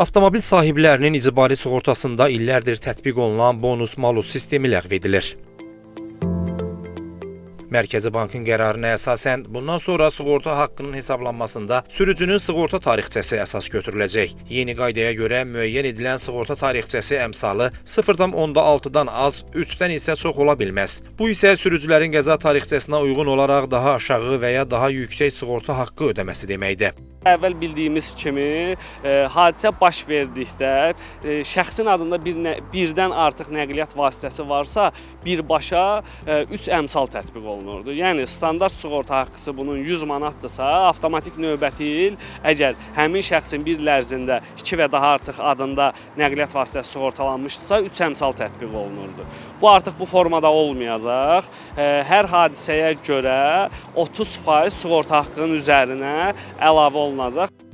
Avtomobil sahiblərinin icbari sığortasında illərdir tətbiq olunan bonus-malus sistemi ləğv edilir. Mərkəzi Bankın qərarına əsasən bundan sonra sığorta haqqının hesablanmasında sürücünün sığorta tarixçəsi əsas götürüləcək. Yeni qaydaya görə müəyyən edilən sığorta tarixçəsi əmsalı 0,6-dan az, 3-dən isə çox ola bilməz. Bu isə sürücülərin qəza tarixçəsinə uyğun olaraq daha aşağı və ya daha yüksək sığorta haqqı ödəməsi deməkdir. Əvvəl bildiyimiz kimi hadisə baş verdikdə şəxsin adında birdən artıq nəqliyyat vasitəsi varsa, birbaşa 3 əmsal tətbiq olunurdu. Yəni standart sığorta haqqısı bunun 100 manatdırsa, avtomatik növbəti il əgər həmin şəxsin bir il ərzində 2 və daha artıq adında nəqliyyat vasitəsi sığortalanmışdırsa, 3 əmsal tətbiq olunurdu. Bu artıq bu formada olmayacaq. Hər hadisəyə görə 30% sığorta haqqının üzərinə əlavə olunacaq.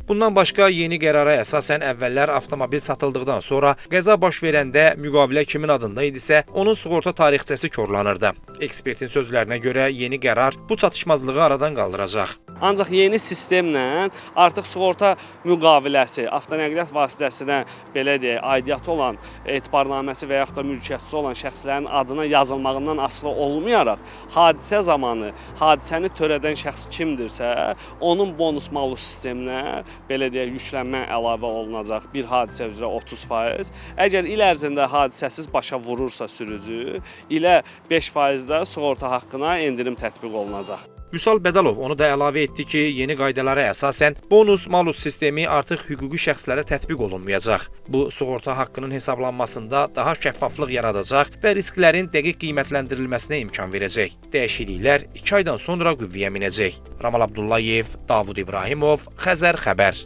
Bundan başqa yeni qərara əsasən əvvəllər avtomobil satıldıqdan sonra qəza baş verəndə müqavilə kimin adında idisə, onun sığorta tarixçəsi korlanırdı. Ekspertin sözlərinə görə yeni qərar bu çatışmazlığı aradan qaldıracaq. Ancaq yeni sistemlə artıq sığorta müqaviləsi, avtonəqliyyat vasitəsinə belə deyək, aidiyyatı olan etibarnaməsi və yaxud da mülkiyyətçisi olan şəxslərin adına yazılmağından asılı olmayaraq, hadisə zamanı hadisəni törədən şəxs kimdirsə, onun bonus-malus sisteminə belə deyək, yüklənmə əlavə olunacaq bir hadisə üzrə 30%. Əgər il ərzində hadisəsiz başa vurursa sürücü, ilə 5% də sığorta haqqına endirim tətbiq olunacaq. Vüsal Bədəlov onu da əlavə etdi ki, yeni qaydalara əsasən bonus-malus sistemi artıq hüquqi şəxslərə tətbiq olunmayacaq. Bu, sığorta haqqının hesablanmasında daha şəffaflıq yaradacaq və risklərin dəqiq qiymətləndirilməsinə imkan verəcək. Dəyişikliklər 2 aydan sonra qüvvəyə minəcək. Ramal Abdullayev, Davud İbrahimov, Xəzər Xəbər.